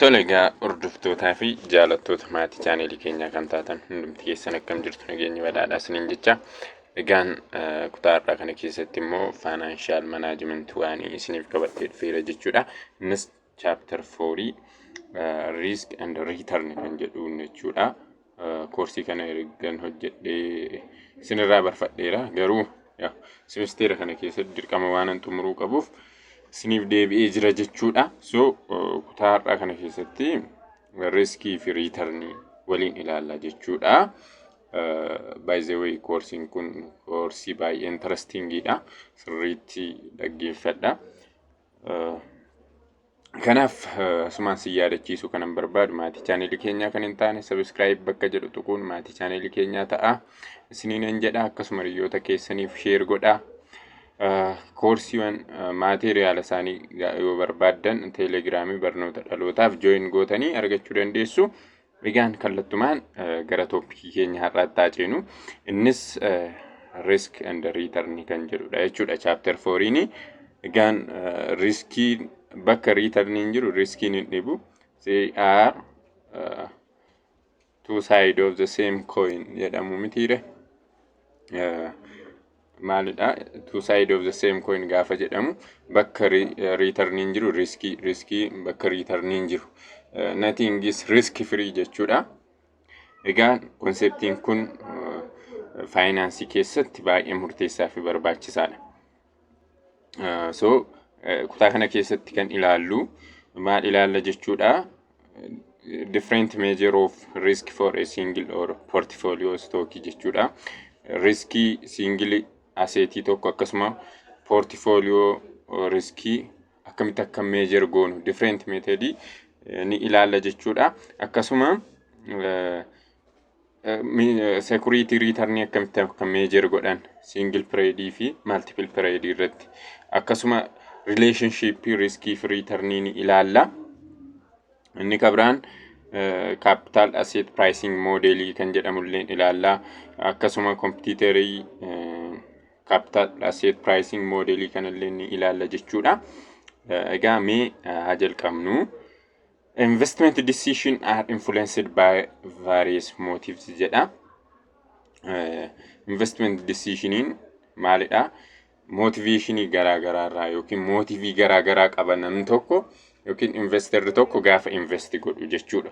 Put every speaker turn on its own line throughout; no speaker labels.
Tole egaa, hordoftootaa fi jaalattoota maatii channelii keenyaa kan taatan hundumti keessan, akkam jirtu? Nageenya badhaadhaa isiniin jecha. Egaan kutaa har'aa kana keessatti immoo financial management waan isiniif qabadhee dhufeera jechuudha. Innis chapter fourii risk and return kan jedhuun jechuudha. Koorsii kana ergan hojjedhee isinirraa barfadheera, garuu semesteera kana keessatti dirqama waan xumuruu qabuuf isiniif deebi'ee jira jechuudha. So kutaa har'aa kana keessatti riskii fi returnii waliin ilaalla jechuudha. By the way, koorsiin kun koorsii baay'ee interestingiidha. Sirriitti dhaggeeffadha. Kanaaf asumaan si yaadachiisuu kanan barbaadu, maatii channelii keenyaa kan hin taane subscribe bakka jedhu tuquun maatii channelii keenyaa ta'a. Isiniin jedha, akkasuma hiriyoota keessaniif share godhaa. Koorsiiwwan materiala isaanii yoo barbaaddan Telegramii Barnoota Dhalootaaf join gootanii argachuu dandeessu. Egaan kallattumaan gara topicii keenya har'aatti haa ceenu. Innis risk and return kan jedhudha jechuudha chapter fouriini. Egaan riskiin bakka returniin jiru riskiin hin dhibu. They are two side of the same coin jedhamu mitiire? Maalidha two side of the same coin gaafa jedhamu? Bakka returniin jiru riskii, riskii bakka returniin jiru. Nothing is risk free jechuudha. Egaa conceptiin kun faayinaansii keessatti baay'ee murteessaa fi barbaachisaadha. So kutaa kana keessatti kan ilaallu maal ilaalla jechuudha? Different measure of risk for a single or portfolio stock jechuudha. Riskii single assetii tokko akkasuma portfolio riskii akkamitti akka measure goonu different methodii ni ilaalla jechuudha. Akkasuma security returnii akkamitti akka measure godhan single periodii fi multiple periodii irratti, akkasuma relationshipii riskii fi returnii ni ilaalla. Inni kabiraan capital asset pricing modelii kan jedhamullee ilaalla. Akkasuma competitorii capital asset pricing modelii kanallee ni ilaalla jechuudha. Egaa mee haa jalqabnu. Investment decision are influenced by various motives jedha. Investment decisioniin maalidha? Motivationii garaa garaa irraa yookiin motiveii garaa garaa qaba namni tokko yookiin investorri tokko gaafa invest godhu jechuudha.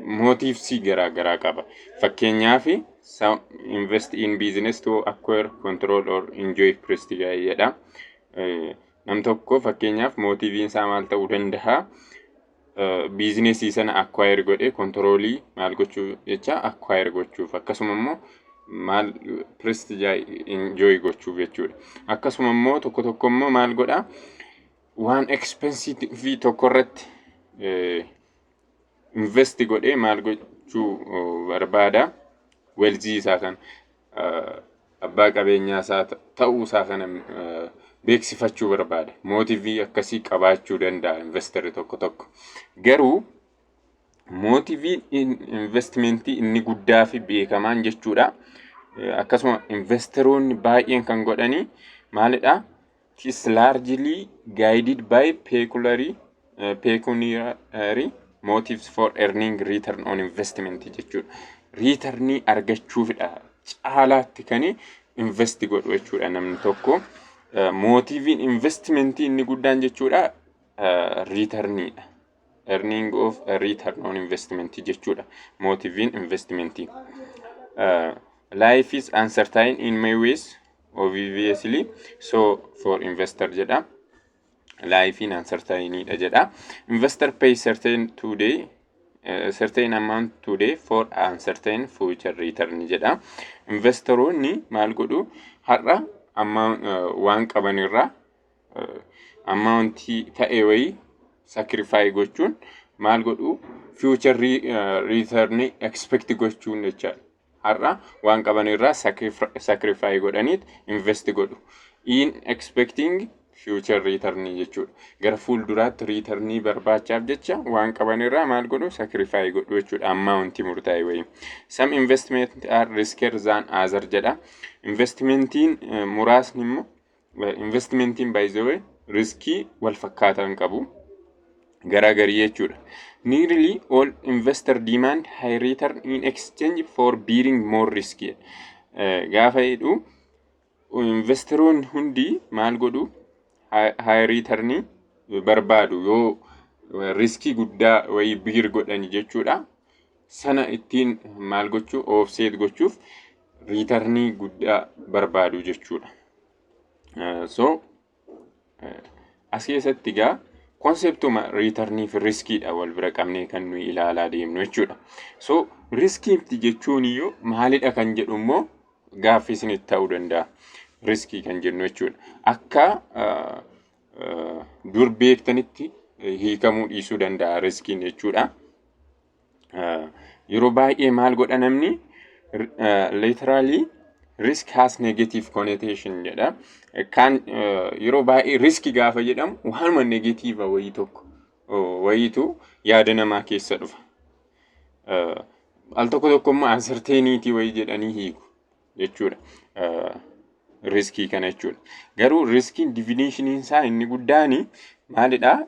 Motivesii garaa garaa qaba. Fakkeenyaaf, some invest in business to acquire control or enjoy prestige jedha. Nam tokko fakkeenyaaf motiveiin isaa maal ta'uu danda'a? Businessii sana acquire godhee controlii maal gochuu jecha, acquire gochuuf, akkasuma immoo maal, prestige enjoy gochuuf jechuudha. Akkasuma immoo tokko tokko immoo maal godhaa? Waan expensive tokko irratti invest godhee maal gochuu barbaada? Wealthii isaa kana, abbaa qabeenyaa isaa ta'uu isaa kana beeksifachuu barbaada. Motiveii akkasii qabaachuu danda'a investorri tokko tokko. Garuu motiveiin investmentii inni guddaa fi beekamaan jechuudha. Akkasuma investoroonni baay'een kan godhanii maalidha? It is largely guided by pecuniary motives for earning return on investment jechuudha. Returnii argachuufidha caalaatti kan invest godhu jechuudha namni tokko. Motiveiin investmentii inni guddaan jechuudha returniidha. Earning of return on investment jechuudha. Motiveiin investmentii. Life is uncertain in many ways, obviously, so for investor jedha. Life in uncertainidha jedha. Investor pay certain today certain amount today for uncertain future return jedha. Investoroonni maal godhu? Har'a amma waan qabanirraa amountii ta'e wayii sacrifice gochuun maal godhu? Future return expect gochuun jechaadha. Har'a waan qabanirraa sacrifice godhaniit invest godhu. In expecting future return jechuudha. Gara fuulduraatti returnii barbaachaaf jecha waan qabanirraa maal godhu? Sacrifice godhu jechuudha. Amountii murtaa'e wayii. Some investment are riskier than other jedha. Investmentiin muraasni immoo, investmentiin by the way riskii wal fakkaataa hin qabu. Garaagarii jechuudha. Nearly all investor demand high return in exchange for bearing more risk. Gaafa jedhu, investoroonni hundi maal godhu? High return barbaadu, yoo riskii guddaa wayii bear godhani jechuudha. Sana ittiin maal gochuu, offset gochuuf returnii guddaa barbaadu jechuudha. So as keessatti egaa conceptuma returnii fi riskiidha wal bira qabnee kan nuyi ilaalaa deemnu jechuudha. So riskiifti jechuun iyyuu maalidha kan jedhu immoo gaaffii isinitti ta'uu danda'a. Riskii kan jennu jechuudha. Akka dur beektanitti hiikamuu dhiisuu danda'a riskiin jechuudha. Yeroo baay'ee maal godha namni? Literally risk has negative connotation jedha. Kan yeroo baay'ee riski gaafa jedhamu waanuma negative wayii tokko wayiitu yaada namaa keessa dhufa. Al tokko tokko immoo uncertainty wayii jedhanii hiiku jechuudha. Riskii kana jechuudha. Garuu riskiin definitioniin isaa inni guddaani maalidhaa?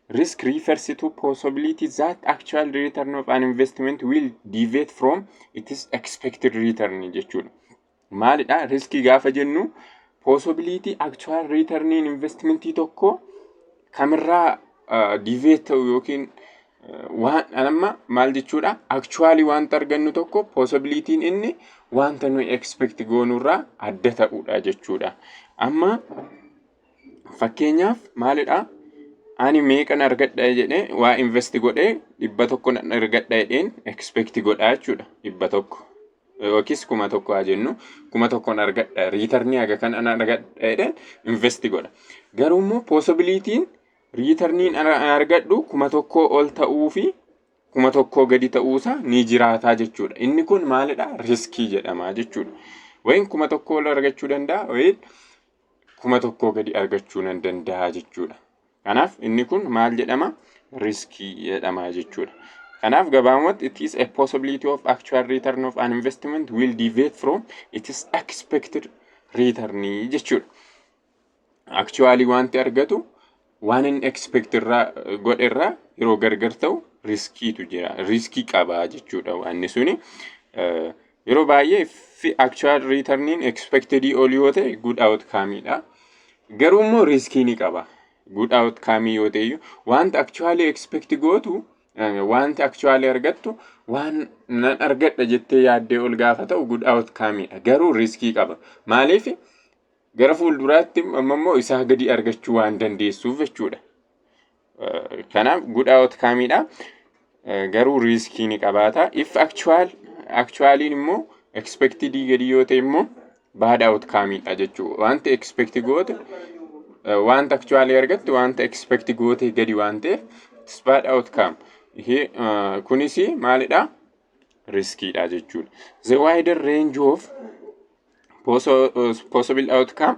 Risk refers to possibility that actual return of an investment will deviate from its expected return jechuudha. Maalidha? Riskii gaafa jennu possibility actual return investmentii tokko kamirraa deviate ta'u yookiin waan amma maal jechuudha, actually wanta argannu tokko possibilitiin inni wanta nuyi expect goonurraa adda ta'uudha jechuudha. Amma fakkeenyaaf maalidha? Ani meeqan argadha jedhee waa invest godhee, 100 nan argadha jedheen expect godhaa jechuudha, 100. Yookiis 1000 haa jennu, 1000n argadha, returnii haga kan an argadha jedheen invest godha. Garuu immoo possibilitiin returniin argadhu 1000 ol ta'uu fi 1000 gadi ta'uusaa ni jiraataa jechuudha. Inni kun maalidha? Riskii jedhama jechuudha. Wayin 1000 ol argachuu danda'a, wayin 1000 gadi argachuu nan danda'a jechuudha. Kanaaf inni kun maal jedhama? Riskii jedhama jechuudha. Kanaaf gabaabumatti it is a possibility of actual return of an investment will deviate from its expected return jechuudha. Actually wanti argatu waan inni expect irraa godhe irraa yeroo gargar ta'u riskiitu jira. Riskii qaba jechuudha wanni suni. Yeroo baay'ee actual returniin expected ol yoo ta'e good outcome dha. Garuu immoo riskii ni qaba. Good outcome yoo ta'e iyyuu, wanta actually expect gootu, wanti actually argattu waan nan argadha jettee yaaddee ol gaafa ta'u good outcome dha. Garuu riskii qaba. Maaliif? Gara fuulduraatti amma immoo isaa gadi argachuu waan dandeessuuf jechuudha. Kanaaf good outcome dha. Garuu riskii ni qabaata. If actualiin immoo expected gadi yoo ta'e immoo bad outcome dha jechuudha. Wanta expect goote, wanta actually argattu wanta expect goote gadi waan ta'eef it's bad outcome. Kunis maalidha? Riskiidha jechuudha. The wider range of possible outcome,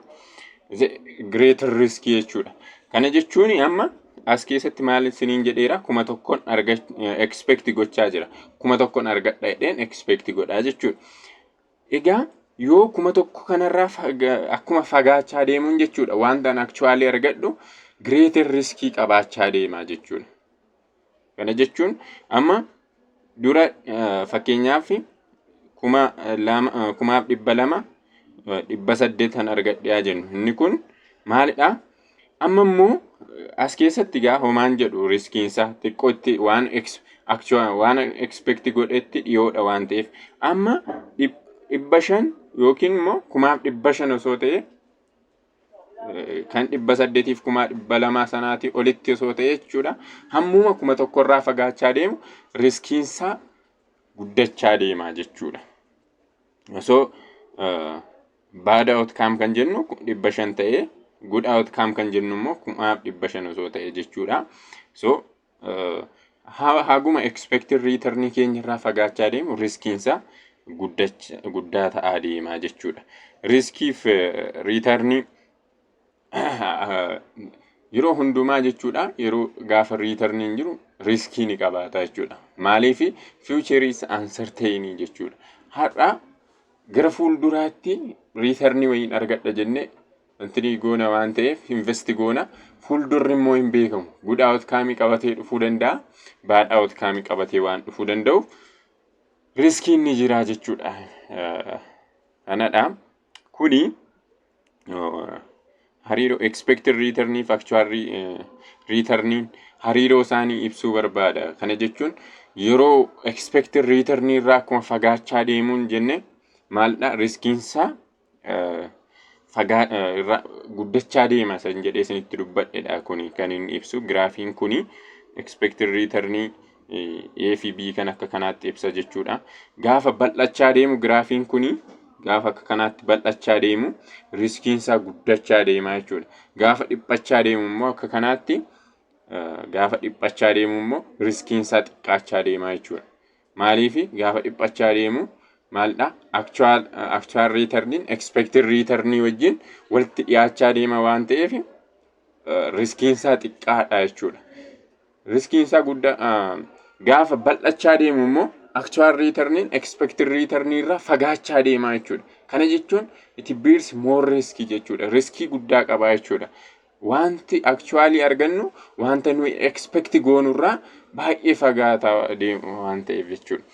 the greater risk jechuudha. Kana jechuun amma as keessatti maal isiniin jedheera? 1000n arga expect gochaa jira. 1000n argadha jedheen expect godhaa jechuudha. Egaa yoo 1000 kanarraa akkuma fagaachaa deemuun jechuudha, wanta an actually argadhu greater riskii qabaachaa deemaa jechuudha. Kana jechuun amma dura fakkeenyaaf 2000, 1200, 800 argadhe jennu, inni kun maalidha? Amma immoo as keessatti gaa homaan jedhu riskiinsaa xiqqootti waan waan expect godhetti dhiyoodha waan ta'eef, amma 500 yookiin immoo 1500 osoo ta'e, kan 800f 200,000 sanaatii olitti osoo ta'e jechuudha. Hammuma 1000rraa fagaachaa deemu riskiinsaa guddachaa deema jechuudha. Osoo bad outcome kan jennu 500 ta'ee, good outcome kan jennu immoo 1500 osoo ta'e jechuudha. So haguma expected return keenya irraa fagaachaa deemu riskiinsaa guddaa ta'aa deemaa jechuudha. Riskiif returnii yeroo hundumaa jechuudha, yeroo gaafa returniin jiru riskii ni qabaata jechuudha. Maaliif? Future is uncertain jechuudha. Har'a gara fuulduraatti returnii wayiin argadha jennee Wanti goona waan ta'eef invest goona. Fuuldurri immoo hin beekamu. Good outcome qabatee dhufuu danda'a. Bad outcome qabatee waan dhufuu danda'uuf riskiin ni jira jechuudha. Kanadha. Kuni hariiroo expected return fi actual return hariiroo isaanii ibsuu barbaada. Kana jechuun yeroo expected return irraa akkuma fagaachaa deemuun jenne maalidha, riskiinsaa fagaa irra guddachaa deema san jedhee isinitti dubbadhedha. Kuni kan inni ibsu, giraafiin kuni expected return A fi B kan akka kanaatti ibsa jechuudha. Gaafa bal'achaa deemu, giraafiin kuni gaafa akka kanaatti bal'achaa deemu, riskiinsaa guddachaa deema jechuudha. Gaafa dhiphachaa deemu immoo, akka kanaatti gaafa dhiphachaa deemu immoo, riskiinsaa xiqqaachaa deema jechuudha. Maaliifi gaafa dhiphachaa deemu maalidha? Actual returniin expected returnii wajjin walitti dhiyaachaa deema waan ta'eef riskiinsaa xiqqaadha jechuudha. Riskiinsaa guddaa gaafa bal'achaa deemu immoo actual returniin expected returnii irraa fagaachaa deema jechuudha. Kana jechuun it bears more risk jechuudha. Riskii guddaa qaba jechuudha. Wanti actually argannu wanta nuyi expect goonurraa baay'ee fagaataa deemu waan ta'eef jechuudha.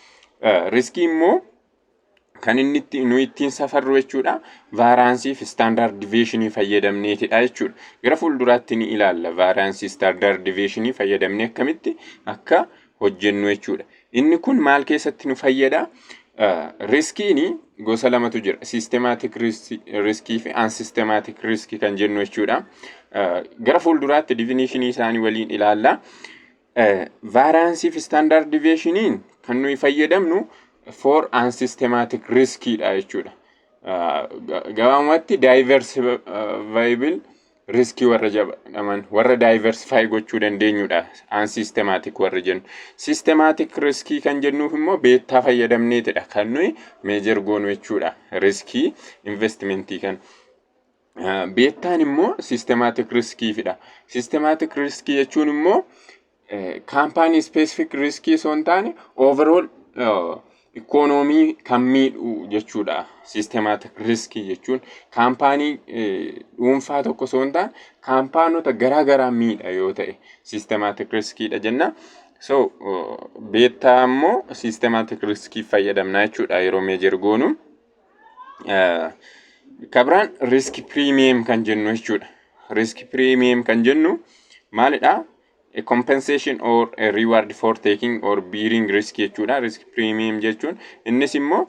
Riskii immoo kan inni nuyi ittiin safarru jechuudha, variance fi standard deviationii fayyadamneetidha jechuudha. Gara fuulduraatti ni ilaalla, variance, standard deviationii fayyadamnee akkamitti akka hojjennu jechuudha. Inni kun maal keessatti nu fayyada? Riskiin gosa lamatu jira. Systematic riskii fi unsystematic riskii kan jennu jechuudha. Gara fuulduraatti definitionii isaanii waliin ilaalla. Variance fi standard deviationiin kan nuyi fayyadamnu for unsystematic riskiidha jechuudha. Gabaabumatti diversifiable riskii warra jedhaman, warra diversify gochuu dandeenyudha unsystematic warra jennu. Systematic riskii kan jennuuf immoo beta fayyadamneetidha kan nuyi measure goonu jechuudha, riskii investmentii kan. Betaan immoo systematic riskiifidha. Systematic riskii jechuun immoo company specific riskii osoo hin taane overall economy kan miidhu jechuudha. Systematic riskii jechuun company dhuunfaa tokko osoo hin taane kaampaanota garaa garaa miidha yoo ta'e systematic riskiidha jenna. So beta immoo systematic riskii fayyadamna jechuudha yeroo measure goonu. Kabiraan risk premium kan jennu jechuudha. Risk premium kan jennu maalidha? A compensation or a reward for taking or bearing risk jechuudha. Risk premium jechuun innis immoo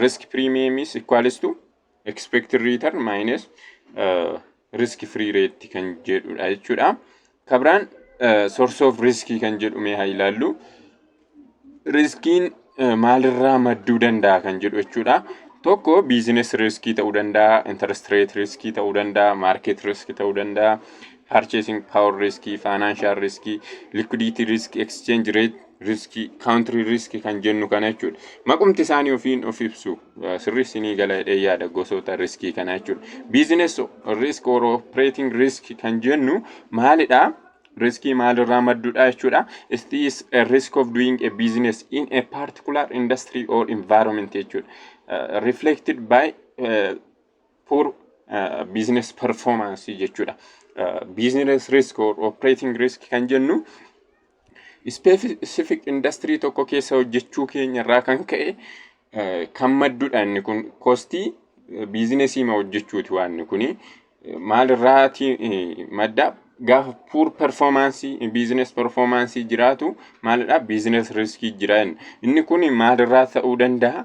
risk premium is equals to expected return minus risk free rate kan jedhudha jechuudha. Kabiraan source of risk kan jedhu mee haa ilaallu. Riskiin maalirraa madduu danda'a kan jedhu jechuudha. Tokko business riskii ta'uu danda'a, interest rate riskii ta'uu danda'a, market riskii ta'uu danda'a, purchasing power riskii, financial riskii, liquidity risk, exchange rate riskii, country riskii kan jennu kana jechuudha. Maqumti isaanii ofiin of ibsu, sirri isinii gala jedhee yaada gosoota riskii kana jechuudha. Business risk or operating risk kan jennu maalidha? Riskii maalirraa maddudha jechuudha. It is a risk of doing a business in a particular industry or environment jechuudha. Reflected by poor business performance jechuudha. Business risk or operating risk kan jennu specific industry tokko keessa hojjechuu keenya irraa kan ka'e kan maddudha. Inni kun costii businessii ma hojjechuuti. Waan kuni maalirraati madda? Gaafa poor performance, business performance jiraatu maalidha, business riskii jira. Inni kun maalirraa ta'uu danda'a?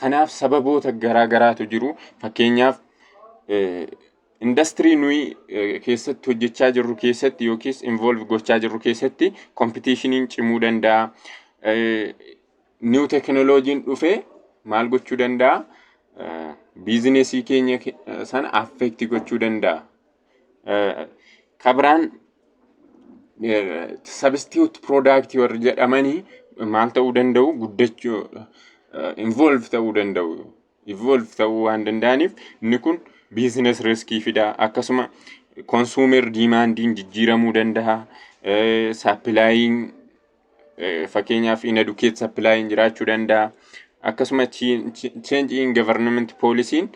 Kanaaf sababoota garaa garaatu jiru. Fakkeenyaaf, industirii nuyi keessatti hojjechaa jirru keessatti yookiis involve gochaa jirru keessatti competitioniin cimuu danda'a. New teknooloojiin dhufee maal gochuu danda'a? Businessii keenya sana affect gochuu danda'a. Kabiraan substitute product warri jedhamanii maal ta'uu danda'u? Guddachuu, involve ta'uu danda'u. Evolve ta'uu waan danda'aniif inni kun business riskii fida. Akkasuma consumer demandiin jijjiiramuu danda'a. Supplyiin, fakkeenyaaf inadequate supplyiin jiraachuu danda'a. Akkasuma change in government policyn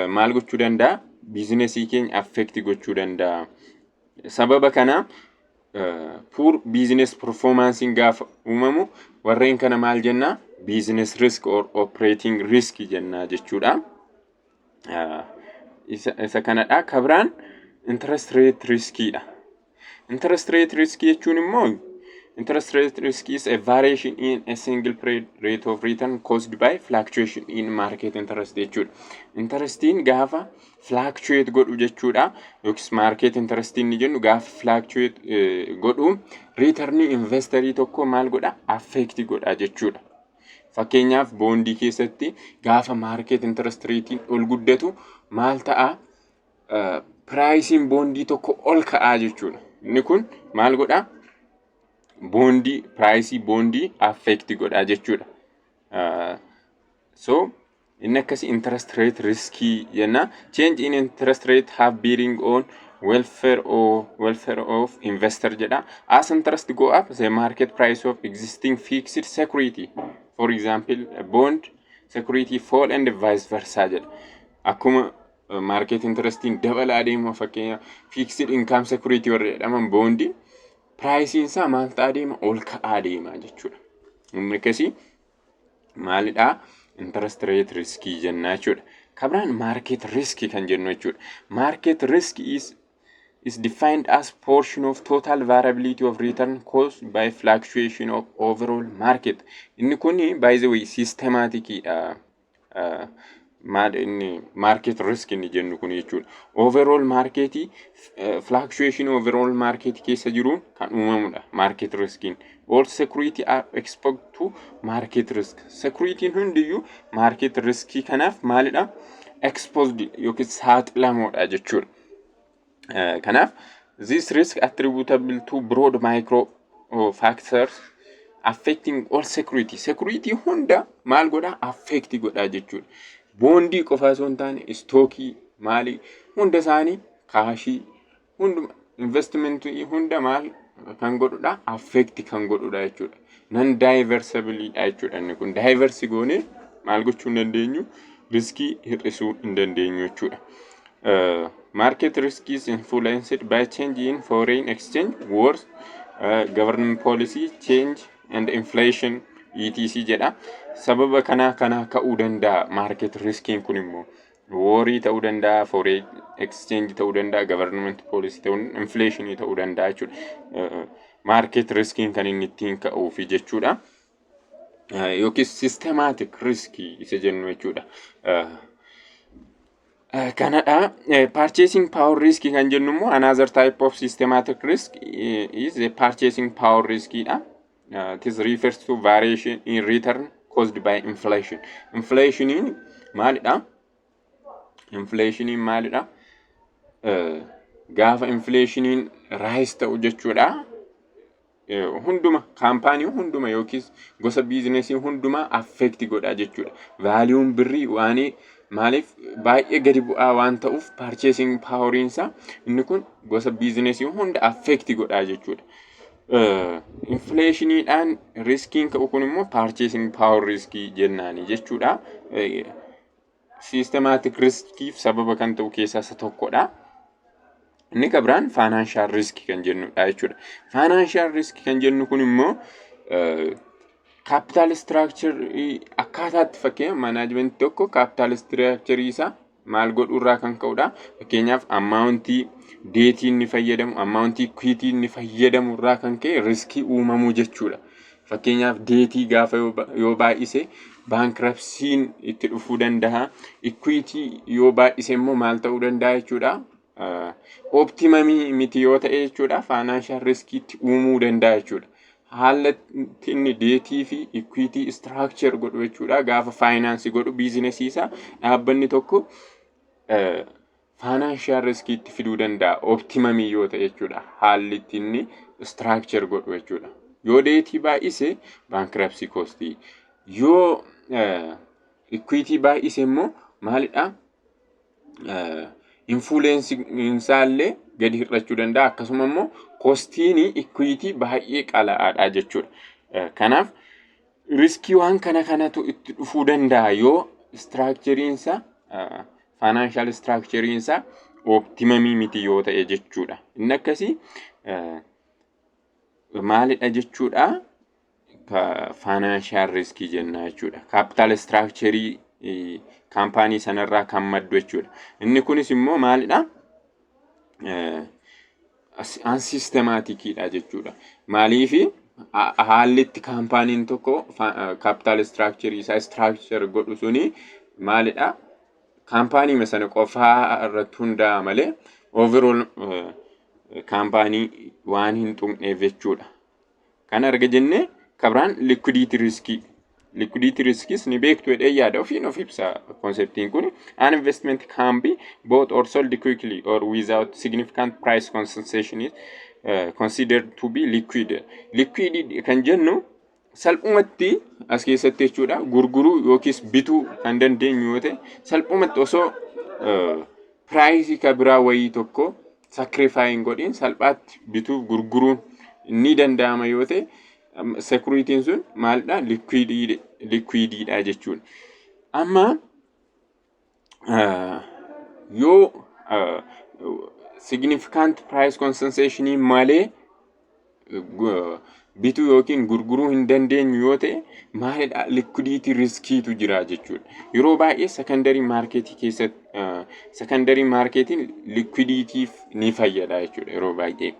maal gochuu danda'a? Businessii keenya affect gochuu danda'a. Sababa kana poor business performanceiin gaafa uumamu warreen kana maal jennaa? Business risk or operating risk jennaa jechuudha. Isa kanadha. Kan biraan interest rate riskiidha. Interest rate risk jechuun immoo, interest rate risk is a variation in a single period rate of return caused by fluctuation in market interest jechuudha. Interestiin gaafa fluctuate godhu jechuudha. Yookiis market interestiin ni jennu gaafa fluctuate godhu returnii investorii tokko maal godha? Affect godha jechuudha. Fakkeenyaaf, bondii keessatti gaafa market interest ratein ol guddatu maal ta'a? Priceiin bondii tokko ol ka'aa jechuudha. Inni kun maal godhaa? Bondii, priceii bondii affect godhaa jechuudha. So inni akkasii interest rate riskii jenna. Change in interest rate have bearing on welfare or welfare of investor jedha. As interest go up, the market price of existing fixed security, for example, a bond security, fall and vice versa jedha. Akkuma market interestiin dabalaa deemu, fakkeenya fixed income security warra jedhaman bondii priceiin isaa maal ta'aa deema? Ol ka'aa deema jechuudha. Inni akkasii maalidhaa? Interest rate riskii jenna jechuudha. Kan biraan market risk kan jennu jechuudha. Market risk is defined as portion of total variability of return caused by fluctuation of overall market. Inni kun, by the way, systematicdha. Maal inni market risk inni jennu kun jechuudha? Overall market fluctuation overall market keessa jiruun kan uumamudha market riskiin. All security are exposed to market risk. Security'n hundiyyuu market riskii kanaaf maalidha? Exposed yookiin saaxilamoodha jechuudha. Kanaaf this risk attributable to broad micro factors affecting all security. Security hunda maal godha? Affect godha jechuudha. Bondii qofa osoo hin taane stockii maali hunda isaanii, cashii hunduma, investmentii hunda maal kan godhudha? Affect kan godhudha jechuudha. Non diversibleidha jechuudha inni kun. Diversify goonee maal gochuu hin dandeenyu? Riskii hir'isuu hin dandeenyu jechuudha. Market risk is influenced by change in foreign exchange, wars, government policy change and inflation etc jedha. Sababa kanaa kanaa ka'uu danda'a market riskiin kun immoo. Warii ta'uu danda'a, foreign exchange ta'uu danda'a, government policy ta'uu, inflationii ta'uu danda'a jechuudha. Market riskiin kan inni ittiin ka'uufi jechuudha. Yookiis systematic riskii isa jennu jechuudha. Kanadha. Purchasing power risk kan jennu immoo, another type of systematic risk is the purchasing power risk dha. This refers to variation in return caused by inflation. Inflationiin maalidha? Inflationiin maalidha? Gaafa inflationiin rise ta'u jechuudha. Hunduma companyii hunduma yookiis gosa businessii hundumaa affect godha jechuudha. Valueun birrii waan maaliif baay'ee gadi bu'aa waan ta'uuf purchasing poweriinsaa inni kun gosa businessii hunda affect godha jechuudha. Inflationiidhaan riskiin ka'u kun immoo purchasing power riskii jennaani jechuudha. Systematic riskiif sababa kan ta'u keessaa isa tokkodha. Inni kan biraan financial risk kan jennudha jechuudha. Financial risk kan jennu kun immoo capital structureii akkaataatti, fakkeenya managementii tokko capital structureii isaa maal godhuu irraa kan ka'udha. Fakkeenyaaf, amountii debtii inni fayyadamu, amountii equityii inni fayyadamu irraa kan ka'e riskii uumamuu jechuudha. Fakkeenyaaf, debtii gaafa yoo baay'ise bankruptcyn itti dhufuu danda'a. Equityii yoo baay'ise immoo maal ta'uu danda'a jechuudha? Optimumii miti yoo ta'e jechuudha, financial riskiitti uumuu danda'a jechuudha. Haala inni debtii fi equityii structure godhu jechuudha. Gaafa financeii godhu businessii isaa dhaabbanni tokko financial riskiitti fiduu danda'a. Optimumii yoo ta'e jechuudha. Haalli inni structure godhu jechuudha. Yoo debtii baay'ise bankruptcy costii. Yoo equityii baay'ise immoo maalidha? Influenceinsaallee gadi hir'achuu danda'a. Akkasuma immoo costiin equityii baay'ee qala'aadha jechuudha. Kanaaf riskii waan kana kanatu itti dhufuu danda'a yoo structureiinsa Financial structurein isaa optimumii miti yoo ta'e jechuudha. Inni akkasii maalidha jechuudha? Financial riskii jenna jechuudha. Capital structureii kaampaanii sanarraa kan maddu jechuudha. Inni kunis immoo maalidha? Unsystematicidha jechuudha. Maaliifi haalli itti kaampaaniin tokko capital structureii isaa structure godhu suni maalidha? Kaampaanii sana qofaa irratti hundaa'a malee overall kaampaanii waan hin tuqneef jechuudha. Kana arga jennee kabiraan liquidity riskii. Liquidity riskis ni beektu jedhee yaada, ofiin of ibsa conceptiin kun. An investment can be bought or sold quickly or without significant price concession is considered to be liquid. Liquid kan jennu salphumatti as keessatti jechuudha, gurguruu yookiis bituu kan dandeenyu yoo ta'e, salphumatti osoo priceii ka biraa wayii tokko sacrifice hin godhin salphaatti bituuf gurguruun ni danda'ama yoo ta'e, securityn sun maalidha? Liquidiidha jechuudha. Amma yoo significant price concession malee bituu yookiin gurguruu hin dandeenyu yoo ta'e, maalidha? Liquidity riskiitu jira jechuudha. Yeroo baay'ee secondary marketii keessatti, secondary marketiin liquidityf ni fayyada jechuudha yeroo baay'ee.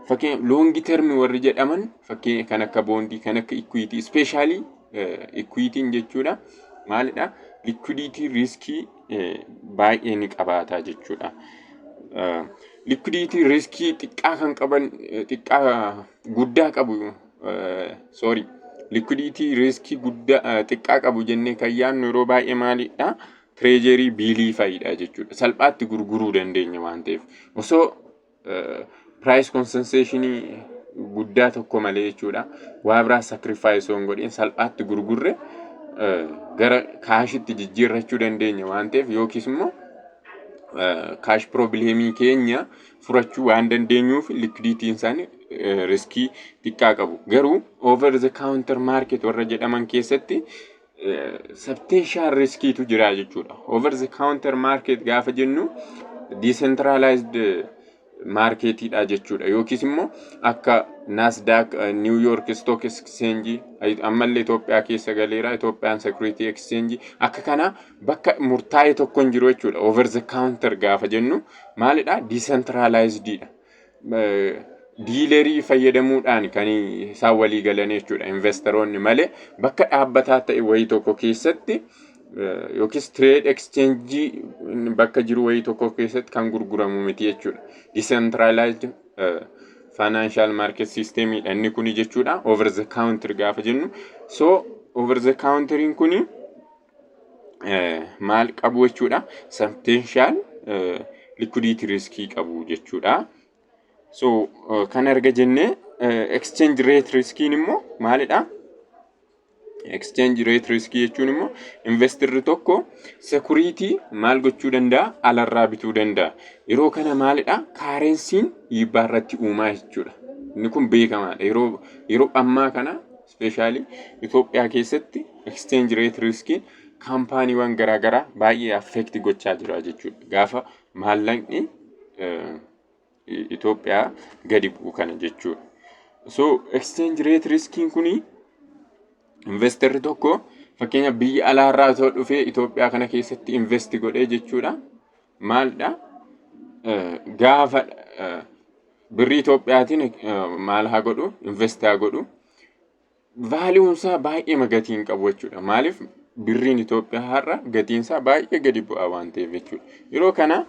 Fakkeenya long term warri jedhaman, fakkeenya kan akka bondii, kan akka equity, especially equityn jechuudha, maalidha? Liquidity riskii baay'ee ni qabaata jechuudha. Liquidity riskii xiqqaa kan qaban, xiqqaa guddaa qabu, sorry, liquidity riskii guddaa xiqqaa qabu jennee kan yaadnu yeroo baay'ee maalidha? Treasury billii fa'idha jechuudha. Salphaatti gurguruu dandeenya waan ta'eef osoo price concessionii guddaa tokko malee jechuudha. Waa biraa sacrifice osoo hin godhin salphaatti gurgurre gara cashitti jijjiirrachuu dandeenya waan ta'eef, yookiis immoo cash problemii keenya furachuu waan dandeenyuuf, liquidityn isaanii riskii xiqqaa qabu. Garuu over the counter market warra jedhaman keessatti substantial riskiitu jira jechuudha. Over the counter market gaafa jennu decentralized marketiidha jechuudha. Yookiis immoo akka Nasdaq, New York Stock Exchange, ammallee Itoophiyaa keessa galeera, Itoophiyaan Security Exchange, akka kana bakka murtaa'e tokko hin jiru jechuudha. Over the counter gaafa jennu maalidha? Decentralizedidha. Dealerii fayyadamuudhaan kan isaan walii galan jechuudha investoroonni malee, bakka dhaabbataa ta'e wayii tokko keessatti yookiis trade exchange bakka jiru wayii tokko keessatti kan gurguramu miti jechuudha. Decentralized financial market systemidha inni kuni jechuudha. Over the counter gaafa jennu. So over the counteriin kuni maal qabu jechuudha? Substantial liquidity riskii qabu jechuudha. So kan arga jennee, exchange rate riskiin immoo maalidha? Exchange rate riskii jechuun immoo investorri tokko security maal gochuu danda'a? Alarraa bituu danda'a. Yeroo kana maalidha? Currencyn dhiibbaa irratti uumaa jechuudha. Inni kun beekamaadha. Yeroo ammaa kana especially Itoophiyaa keessatti exchange rate riskiin kaampaaniiwwan garaagaraa baay'ee affect gochaa jira jechuudha. Gaafa maallaqni Itoophiyaa gadi bu'u kana jechuudha. So exchange rate riskiin kuni investorri tokko fakkeenya biyya alaarraa osoo dhufee Itoophiyaa kana keessatti invest godhee jechuudha. Maalidha? Gaafa birrii Itoophiyaatiin maal haa godhu? Invest haa godhu. Valueunsaa baay'ee gatii hin qabu jechuudha. Maaliif? Birriin Itoophiyaa har'a gatiinsaa baay'ee gadi bu'aa waan ta'eef jechuudha. Yeroo kana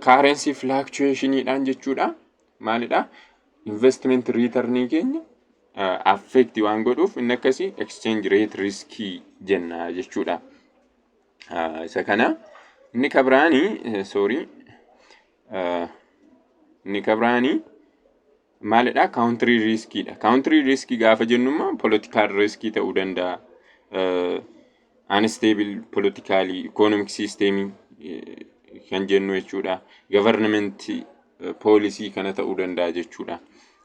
currency fluctuationiidhaan jechuudha. Maalidha? Investment returnii keenya affect waan godhuuf inni akkasii exchange rate riskii jenna jechuudha. Isa kana inni kabiraanii, sorry, inni kabiraanii maalidha? Country riskiidha. Country riskii gaafa jennu immoo political riskii ta'uu danda'a. Unstable political economic system kan jennu jechuudha. Government policy kana ta'uu danda'a jechuudha.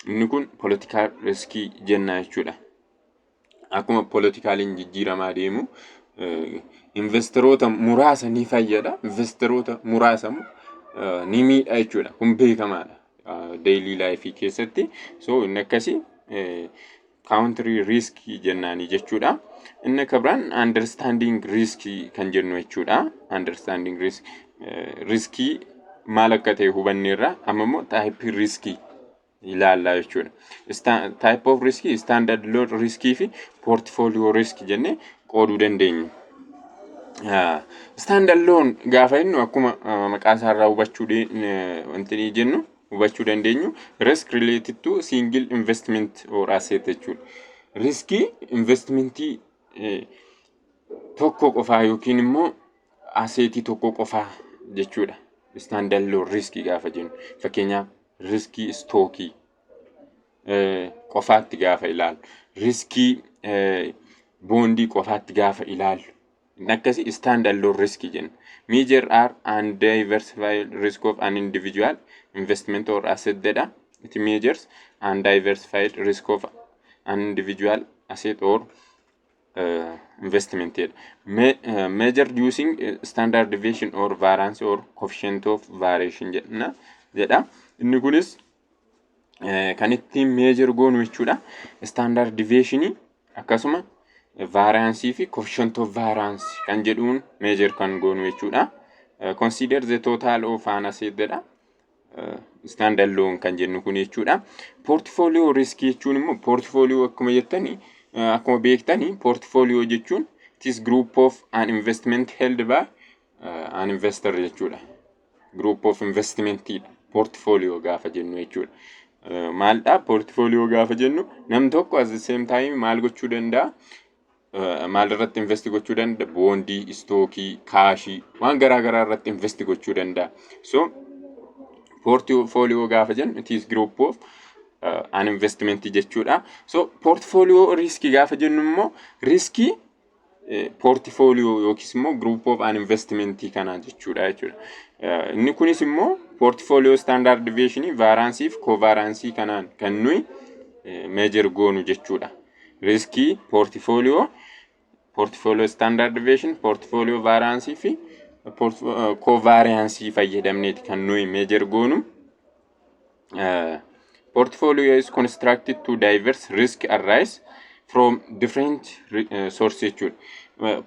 Inni kun political riskii jenna jechuudha. Akkuma politicaliin jijjiiramaa deemu Investoroota muraasa ni fayyada, investoroota muraasa immoo ni miidha jechuudha. Kun beekamaadha daily life keessatti. So inni akkasii country risk jennaanii jechuudha. Inni akka biraan understanding risk kan jennu jechuudha. Understanding risk, riskii maal akka ta'e hubanneerra, amma immoo type riskii ilaallaa jechuudha. Type of riskii stand alone riskii fi portfolio risk jennee qooduu dandeenya. Stand alone gaafa jennu, akkuma maqaa isaarraa hubachuu wanti jennu hubachuu dandeenyu, risk related to single investment or asset jechuudha. Riskii investmentii tokko qofaa yookiin immoo assetii tokko qofaa jechuudha. Stand alone riskii gaafa jennu, fakkeenyaaf, riskii stockii qofaatti gaafa ilaallu, riskii bondii qofaatti gaafa ilaallu, inni akkasii stand alone riskii jenna. Measure are undiversified risk of an individual investment or asset jedha. It measures undiversified risk of an individual asset or investment jedha. Measured using standard deviation or variance or coefficient of variation jedhna jedha. Inni kunis kan ittiin measure goonu jechuudha. Standard deviation, akkasuma variance fi coefficient of variance kan jedhuun measure kan goonu jechuudha. Consider the total of an asset jedha. Stand alone kan jennu kun jechuudha. Portfolio risk jechuun immoo, portfolio akkuma jettani, akkuma beektani, portfolio jechuun it is group of an investment held by an investor jechuudha. Group of investmentidha portfolio gaafa jennu jechuudha. Maaldha portfolio gaafa jennu? Nam tokko at the same time maal gochuu danda'a? Maal irratti invest gochuu danda'a? Bondii, stockii, cashii, waan garaa garaa irratti invest gochuu danda'a. So portfolio gaafa jennu, it is group of an investment jechuudha. So portfolio riskii gaafa jennu immoo riskii portfolio yookiis immoo group of an investment kana jechuudha. Inni kunis immoo portfolio standard deviation, variance fi covariance kanaan kan nuyi measure goonu jechuudha. Riskii portfolio, portfolio standard deviation, portfolio variance fi covariance fayyadamneeti kan nuyi measure goonu. Portfolio is constructed to diverse risk arise from different source jechuudha.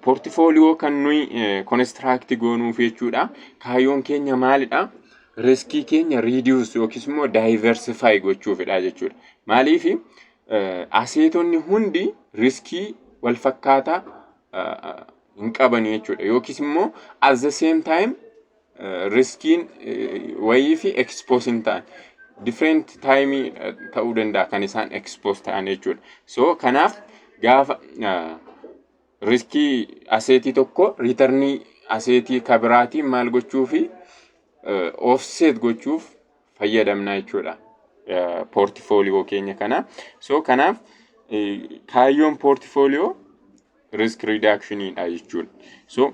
Portfolio kan nuyi construct goonuuf jechuudha. Kaayyoon keenya maalidha? Riskii keenya reduce yookiis immoo diversify gochuufidha jechuudha. Maaliif? Assetonni hundi riskii wal fakkaataa hin qaban jechuudha. Yookiis immoo at the same time riskiin wayii fi expose hin ta'an. Different time ta'uu danda'a kan isaan expose ta'an jechuudha. So kanaaf gaafa riskii assetii tokko returnii assetii kabiraatiin maal gochuu fi offset gochuuf fayyadamna jechuudha. Portfolio keenya kana. So kanaaf kaayyoon portfolio risk reductionidha jechuudha. So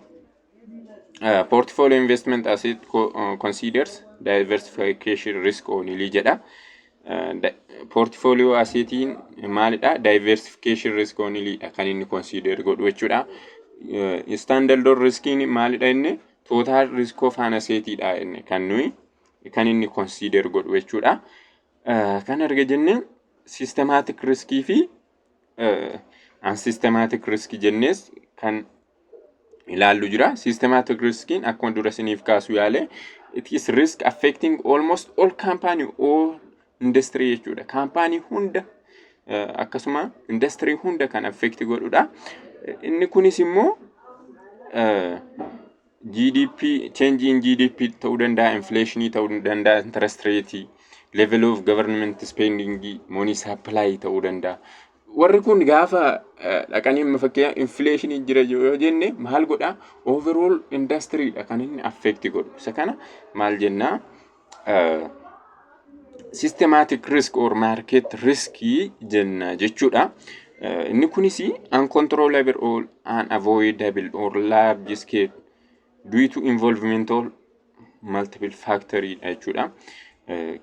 portfolio investment asset considers diversification risk only jedha. Portfolio assetiin maalidha? Diversification risk only dha kan inni consider godhu jechuudha. Standalone riskiin maalidha inni? Total risk of an assetidha inni kan nuyi kan inni consider godhu jechuudha. Kan arga jennee, systematic riskii fi unsystematic risk jennees kan ilaallu jira. Systematic riskiin akkuma dura isiniif kaasu yaale, it is risk affecting almost all company or industry jechuudha. Kaampaanii hunda, akkasuma industry hunda kan affect godhudha. Inni kunis immoo GDP, change in GDP ta'uu danda'a, inflationii ta'uu danda'a, interest rate, level of government spending, money supply ta'uu danda'a. Warri kun gaafa dhaqanii, amma fakkeenyaaf inflationii jira yoo jenne, maal godhaa? Overall industry dha kan inni affect godhu. Isa kana maal jennaa? Systematic risk or market risk jenna jechuudha. Inni kunis uncontrollable or unavoidable or large scale due to involvement of multiple factor dha jechuudha.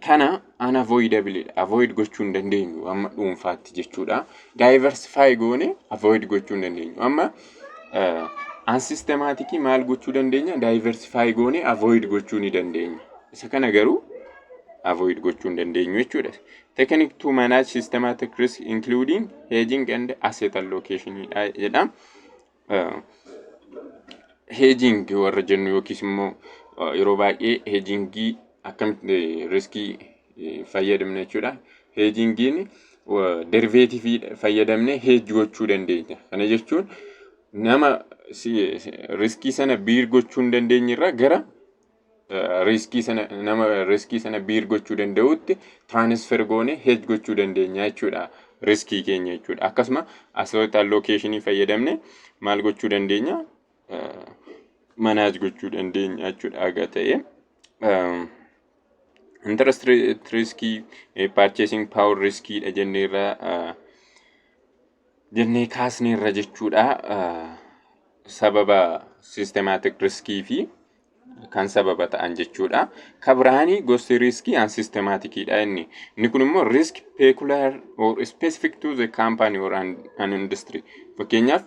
Kana unavoidable dha. Avoid gochuu hin dandeenyu amma dhuunfaatti jechuudha. Diversify goone avoid gochuu hin dandeenyu. Amma Unsystematicii maal gochuu dandeenya? Diversify goonee avoid gochuu ni dandeenya. Isa kana garuu avoid gochuu hin dandeenyu jechuudha. Technique to manage systematic risk including hedging and asset allocation jedha. Hedging warra jennu yookiis immoo yeroo baay'ee hedgingii akkamitti riskii fayyadamna jechuudha. Hedgingiin derivativii fayyadamnee hedge gochuu dandeenya. Kana jechuun nama riskii sana bear gochuu hin dandeenye irraa gara riskii sana nama riskii sana bear gochuu danda'utti transfer goone hedge gochuu dandeenya jechuudha. Riskii keenya jechuudha. Akkasuma asset allocationii fayyadamne maal gochuu dandeenya? Manage gochuu dandeenya jechuudha aga ta'e. Interest rate riskii, purchasing power riskiidha jenneerra, jennee kaasneerra jechuudha. Sababa systematic riskii fi kan sababa ta'an jechuudha. Ka biraanii gosti riskii unsystematicidha inni. Inni kun immoo risk peculiar or specific to the company or an industry. Fakkeenyaaf,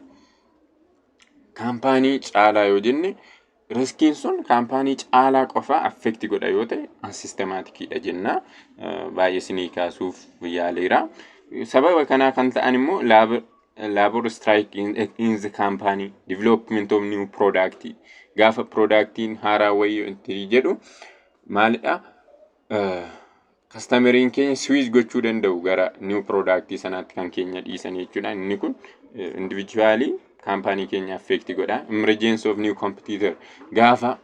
kaampaanii caalaa yoo jenne, riskiin sun kaampaanii caalaa qofa affect godha yoo ta'e, unsystematicidha jenna. Baay'ee isinii kaasuuf yaaleera. Sababa kanaa kan ta'an immoo labor strike in the company, development of new product. Gaafa productiin haaraa wayii itti jedhu maalidha? Customeriin keenya switch gochuu danda'u gara new product sanaatti kan keenya dhiisan jechuudha. Inni kun individually kaampaanii keenya affect godha. Emergence of new competitor, gaafa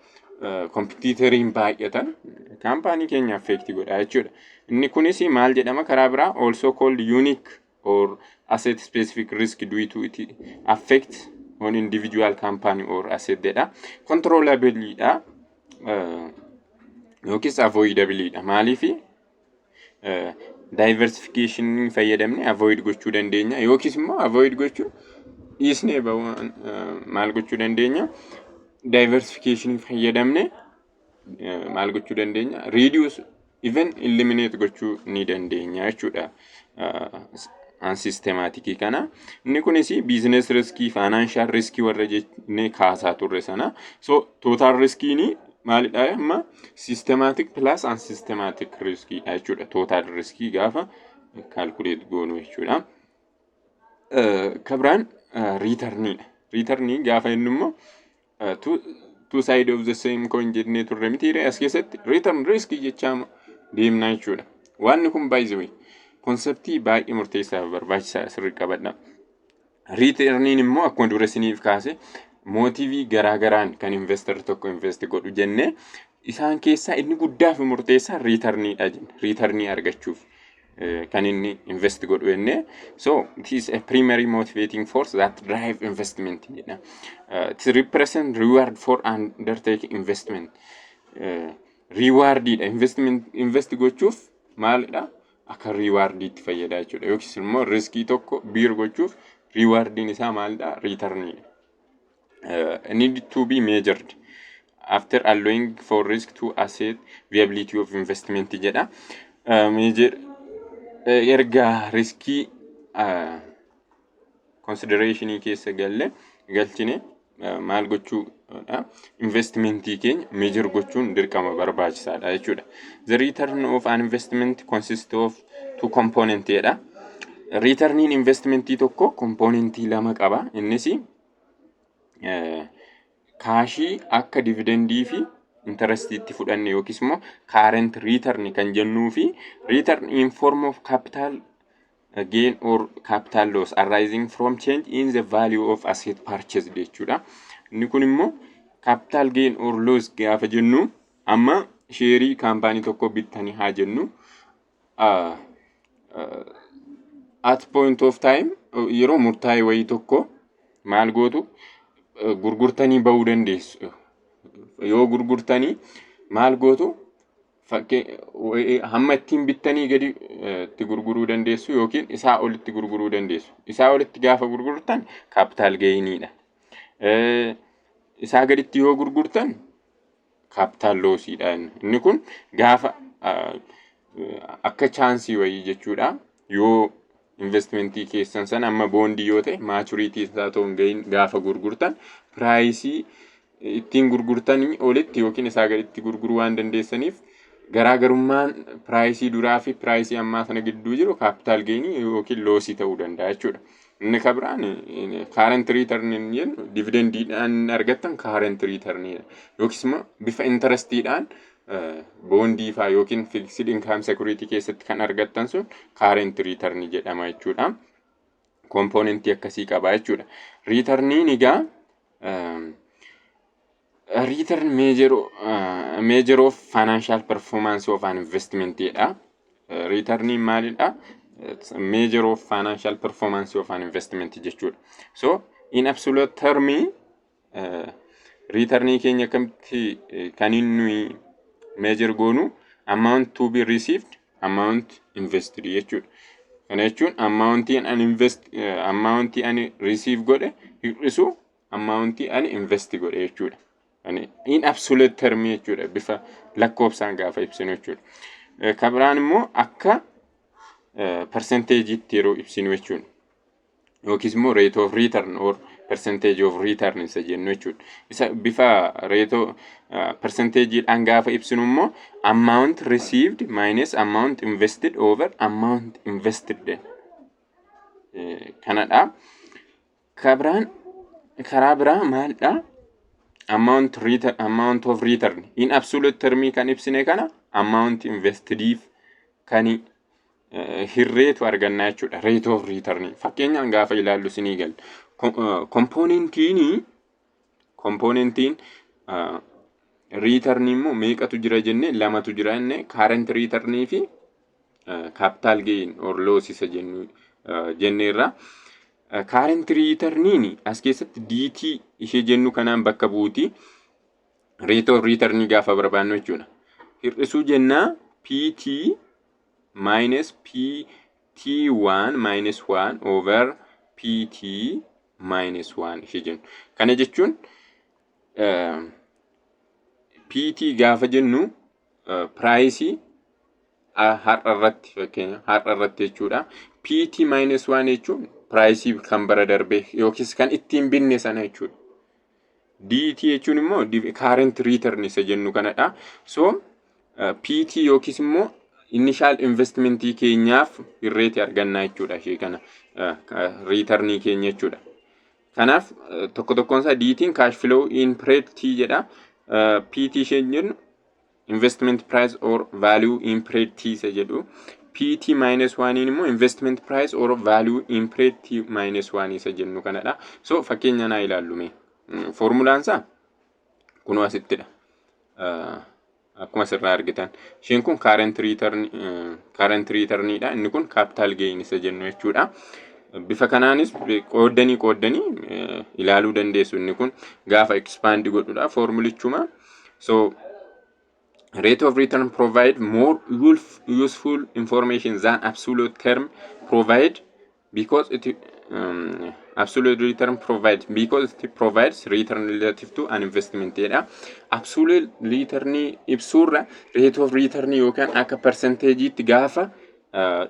competitoriin baay'atan kaampaanii keenya affect godha jechuudha. Inni kunis maal jedhama karaa biraa? Also called unique or asset specific risk due to it affect on individual company or asset jedha. Controllable dha yookiis avoidable dha. Maaliifi? Diversification fayyadamne avoid gochuu dandeenya yookiis immoo avoid gochuu dhiisnee maal gochuu dandeenya? Diversification fayyadamne maal gochuu dandeenya? Reduce, even eliminate gochuu ni dandeenya jechuudha. Unsystematicii kana. Inni kunis business riskii, financial riskii warra jennee kaasaa turre sana. So total riskiin maalidha amma? Systematic plus unsystematic riskiidha jechuudha. Total riskii gaafa calculate goonu jechuudha. Ka biraan returniidha. Returnii gaafa inni immoo two side of the same coin jennee turre mitiire? As keessatti return riskii jechaa deemnaa jechuudha. Wanni kun, by the way, conceptii baay'ee murteessaa fi barbaachisaa sirrii qabadha. Returniin immoo akkuma dura isiniif kaase motivii garaa garaan kan investor tokko invest godhu jennee, isaan keessaa inni guddaa fi murteessaa returniidha jenna. Returnii argachuuf kan inni invest godhu jennee. So it is a primary motivating force that drive investment jedha. It represent reward for undertaking investment. Rewardiidha. Investment invest gochuuf maalidha? Akka rewardiitti fayyada jechuudha. Yookiis immoo riskii tokko bear gochuuf rewardiin isaa maalidha? Returniidha. Need to be measured after allowing for risk to assess viability of investment jedha. Measure erga riskii considerationii keessa galle galchine maal gochuudha? Investmentii keenya measure gochuun dirqama barbaachisaadha jechuudha. The return of an investment consists of two component jedha. Returniin investmentii tokko componentii lama qaba. Innis cashii akka dividendii fi interestiitti fudhanne yookiis immoo current return kan jennuu fi return in form of capital gain or capital loss arising from change in the value of asset purchased jechuudha. Inni kun immoo capital gain or loss gaafa jennu, amma shareii kaampaanii tokko bittanii haa jennu, at point of time, yeroo murtaa'e wayii tokko maal gootu? Gurgurtanii bahuu dandeessu. Yoo gurgurtanii maal gootu? Hamma ittiin bittanii gadi itti gurguruu dandeessu yookiin isaa olitti gurguruu dandeessu. Isaa olitti gaafa gurgurtan capital gainiidha. Isaa gaditti yoo gurgurtan capital lossiidha. Inni kun gaafa akka chanceii wayii jechuudha. Yoo Investmentii keessan sana amma bondii yoo ta'e, maturity isaa otoo hin gahin gaafa gurgurtan, priceii ittiin gurgurtanii olitti yookiin isaa gaditti gurguruu waan dandeessaniif, garaagarummaan priceii duraa fi priceii ammaa sana gidduu jiru capital gainii yookiin lossii ta'uu danda'a jechuudha. Inni kan biraan current return jennu dividendiidhaan argattan current returnidha. Yookiis immoo bifa interestiidhaan bondii faa yookiin fixed income security keessatti kan argattan sun current return jedhama jechuudha. Componentii akkasii qaba jechuudha. Returniin egaa return measure of financial performance of an investment jedha. Returniin maalidha? Measure of financial performance of an investment jechuudha. So in absolute term returnii keenya akkamitti kan inni measure goonu? Amount to be received, amount invested jechuudha. Kana jechuun amountii ani invest, amountii ani receive godhe hir'isu amountii ani invest godhe jechuudha. In absolute term jechuudha, bifa lakkoofsaan gaafa ibsinu jechuudha. Kan biraan immoo akka percentageitti yeroo ibsinu jechuudha. Yookiis immoo rate of return or percentage of return isa jennu jechuudha. Isa bifa rate of percentageidhaan gaafa ibsinu immoo amount received minus amount invested over amount invested kanadha. Kan biraan karaa biraa maalidha? Amount return, amount of return in absolute termii kan ibsine kana amount investediif kan hirreetu argannaa jechuudha. Rate of return fakkeenyaan gaafa ilaallu sinii gala. Componentiin return immoo meeqatu jira jenne? Lamatu jira jenne: current return fi capital gain or loss isa jennu jenneerra. Current returniin as keessatti DT ishee jennu kanaan bakka buuti. Rate of return gaafa barbaannu jechuudha. Hir'isuu jennaa PT minus PT1 minus 1 over PT minus 1 ishee jennu. Kana jechuun PT gaafa jennu priceii har'a irratti, fakkeenya har'a irratti jechuudha. PT minus 1 jechuun priceii kan bara darbee yookiis kan ittiin binne sana jechuudha. DT jechuun immoo current return isa jennu kanadha. So PT yookiis immoo initial investmentii keenyaaf hirreeti argannaa jechuudha, ishee kana returnii keenya jechuudha. Kanaaf tokko tokkoon isaa DT'n cash flow in period T jedha. PT isheen jennu investment price or value in period T isa jedhu. PT minus 1 immoo investment price or value in period T minus 1 isa jennu kanadha. So fakkeenya naa ilaallu mee. Formulaan isaa kunoo asittidha. Akkuma asirraa argitan. Isheen kun current returnidha. Inni kun capital gain isa jennu jechuudha. Bifa kanaanis qooddanii qooddanii ilaaluu dandeessu. Inni kun gaafa expand godhudha formulichuma. So rate of return provide more useful information than absolute term provide because it absolute return provide because it provides return relative to an investment jedha. Absolute return ibsuurra rate of return yookaan akka percentage'itti gaafa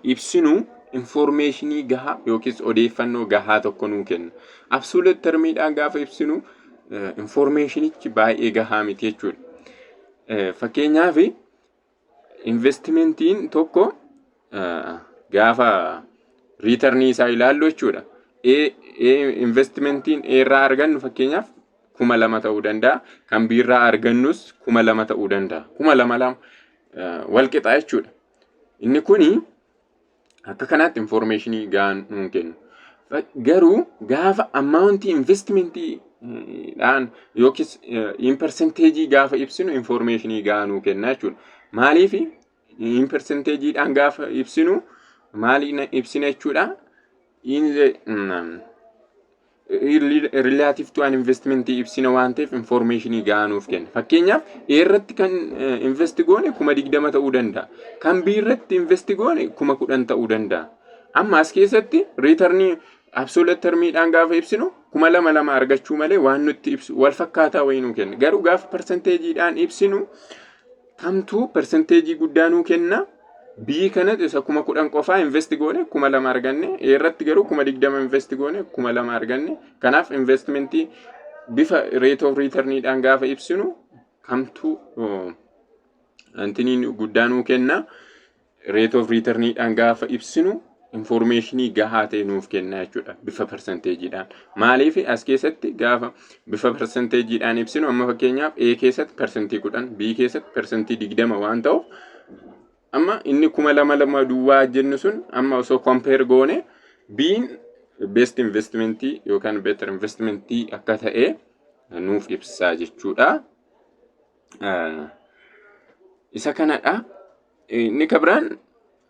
ibsinu informationii gahaa yookiis odeeffannoo gahaa tokko nuu kenna. Absolute termiidhaan gaafa ibsinu informationichi baay'ee gahaa miti jechuudha. Fakkeenyaaf, investmentiin tokko gaafa returnii isaa ilaallu jechuudha. Investmentiin A irraa argannu fakkeenyaaf 2000 ta'uu danda'a. Kan B irraa argannus 2000 ta'uu danda'a. 2000 lama wal qixa jechuudha. Inni kuni akka kanaatti informationii gahaa nuun kennu. Garuu gaafa amountii investmentii dhaan yookiis in percentageii gaafa ibsinu informationii gahaa nuu kenna jechuudha. Maaliif in percentageiidhaan gaafa ibsinu maali ibsina jechuudha? In the relative to an investment ibsina waan ta'eef informationii gahaa nuuf kenna. Fakkeenyaaf, A irratti kan invest goone 20,000 ta'uu danda'a. Kan B irratti invest goone 10,000 ta'uu danda'a. Amma as keessatti returnii absolute termiidhaan gaafa ibsinu 2000 lama argachuu malee waan nutti ibsu wal fakkaataa wayii nuu kenna. Garuu gaafa percentageiidhaan ibsinu kamtuu percentageii guddaa nuu kenna? B kanatti isa 10,000 qofaa invest goone 2,000 arganne, A irratti garuu 20,000 invest goone 2,000 arganne. Kanaaf investmentii bifa rate of returniidhaan gaafa ibsinu kamtu antiniin guddaa nuu kenna? Rate of returniidhaan gaafa ibsinu informationii gahaa ta'e nuuf kenna jechuudha bifa percentageiidhaan. Maaliif? As keessatti gaafa bifa percentageiidhaan ibsinu, amma fakkeenyaaf A keessatti 10%, B keessatti 20% waan ta'uuf, amma inni 2,000 lama duwwaa jennu sun amma osoo compare goone B'n best investmentii yookaan better investmentii akka ta'e nuuf ibsaa jechuudha. Isa kanadha. Inni kabiraan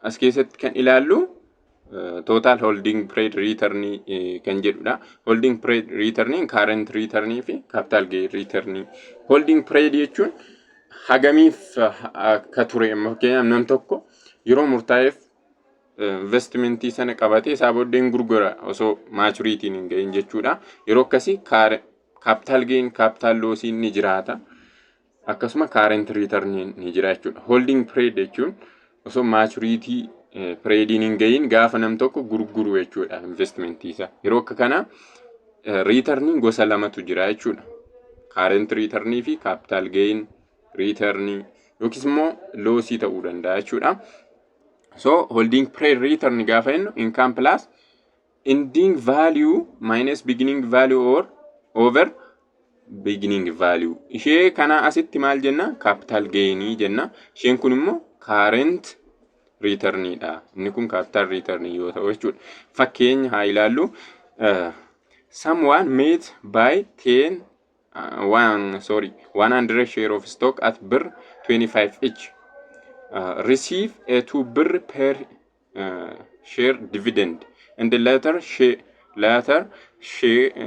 as keessatti kan ilaallu total holding period return kan jedhudha. Holding period return, current return fi capital gain return. Holding period jechuun hagamiif akka ture. Amma fakkeenyaaf nam tokko yeroo murtaa'eef investmentii sana qabatee isaa booddee gurgura osoo maturityiin hin gahin jechuudha. Yeroo akkasii capital gain, capital lossiin ni jiraata. Akkasuma current return ni jira jechuudha. Holding period jechuun osoo maturity periodiin hin gahin gaafa nam tokko gurguru jechuudha investmentii isaa. Yeroo akka kana returniin gosa lamatu jira jechuudha. Current returnii fi capital gain returnii yookiis immoo lossii ta'uu danda'a jechuudha. So holding period return gaafa jennu income plus ending value minus beginning value or over beginning value. Ishee kana asitti maal jenna? Capital gainii jenna. Isheen kun immoo current returnidha. Inni kun capital return yoo ta'u jechuudha. Fakkeenya haa ilaallu. Someone made buy 10 one, sorry, 100 share of stock at birr 25 each. Receive a 2 birr per share dividend and later share,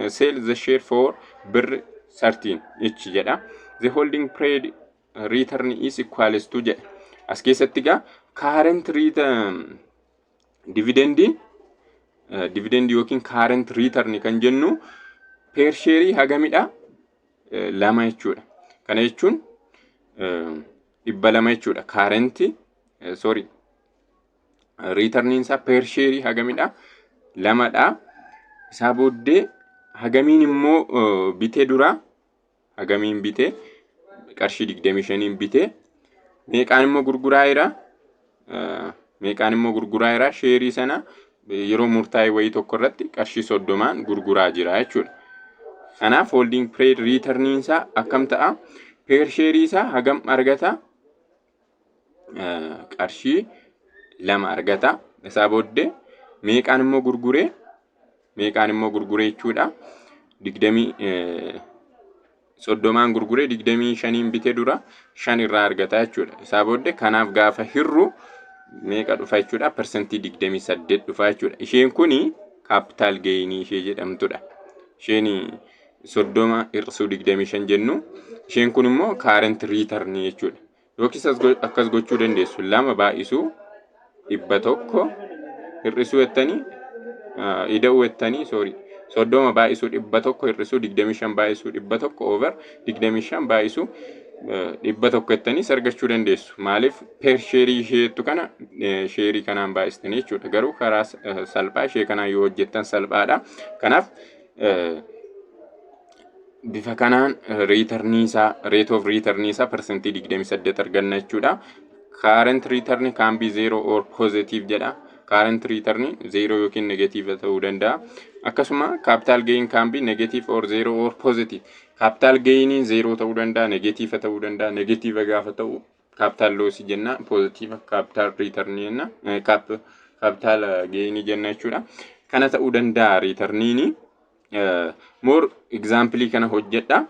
sell the share for birr 13 each jedha. The holding period return is equals to jedha. As keessatti egaa current return dividendiin, dividendii yookiin current return kan jennu per share hagamidha? Lama jechuudha. Kana jechuun 200 jechuudha. Current, sorry, returniin isaa per share hagamidha? Lamadha. Isaa booddee hagamiin immoo bitee dura? Hagamiin bitee? Qarshii 25iin bitee meeqaan immoo gurguraa jira? Meeqaan immoo gurguraa jira? Shareii sana yeroo murtaa'e wayii tokko irratti qarshii 30n gurguraa jira jechuudha. Kanaaf holding period returniin isaa akkam ta'a? Per shareii isaa hagam argata? Qarshii 2 argata. Isaa booddee meeqaan immoo gurguree? Meeqaan immoo gurguree jechuudha? Digdamii 30n gurguree 25iin bitee dura 5 irraa argata jechuudha. Isaa booddee kanaaf gaafa hirru meeqa dhufa jechuudha? 28% dhufa jechuudha. Isheen kuni capital gainii ishee jedhamtudha. Isheen 30 hir'isuu 25 jennu isheen kun immoo current returnii jechuudha. Yookiis akkas gochuu dandeessu: lama baay'isuu 100 hir'isuu jettanii ida'uu jettanii, sorry, 30 baay'isuu 100 hir'isuu 25 baay'isuu 100 over 25 baay'isuu 100 jettaniis argachuu dandeessu. Maaliif? Per shareii isheettu kana shareii kanaan baay'istanii jechuudha. Garuu karaa salphaa ishee kanaan yoo hojjettan salphaadha. Kanaaf bifa kanaan returnii isaa, rate of returnii isaa 28% arganna jechuudha. Current return can be zero or positive jedha. Current return zero yookiin negative ta'uu danda'a. Akkasuma capital gain can be negative or zero or positive. Capital gainiin zero ta'uu danda'a, negative ta'uu danda'a. Negative gaafa ta'u capital loss jenna, positive capital return jenna, capital gain jenna jechuudha. Kana ta'uu danda'a returniini. More example kana hojjedha.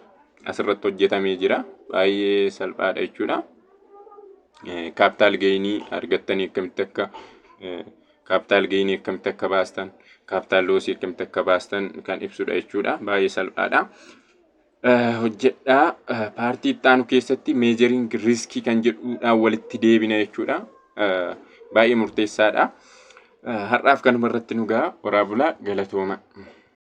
Asirratti hojjetamee jira. Baay'ee salphaadha jechuudha. Capital gainii argattanii akkamitti akka capital gainii akkamitti akka baastan, capital lossii akkamitti akka baastan kan ibsudha jechuudha. Baay'ee salphaadha. Hojjedhaa. Partii itti aanu keessatti measuring riskii kan jedhuudhaan walitti deebina jechuudha. Baay'ee murteessaadha. Har'aaf kanuma irratti nu ga'a. Horaa bulaa, galatooma.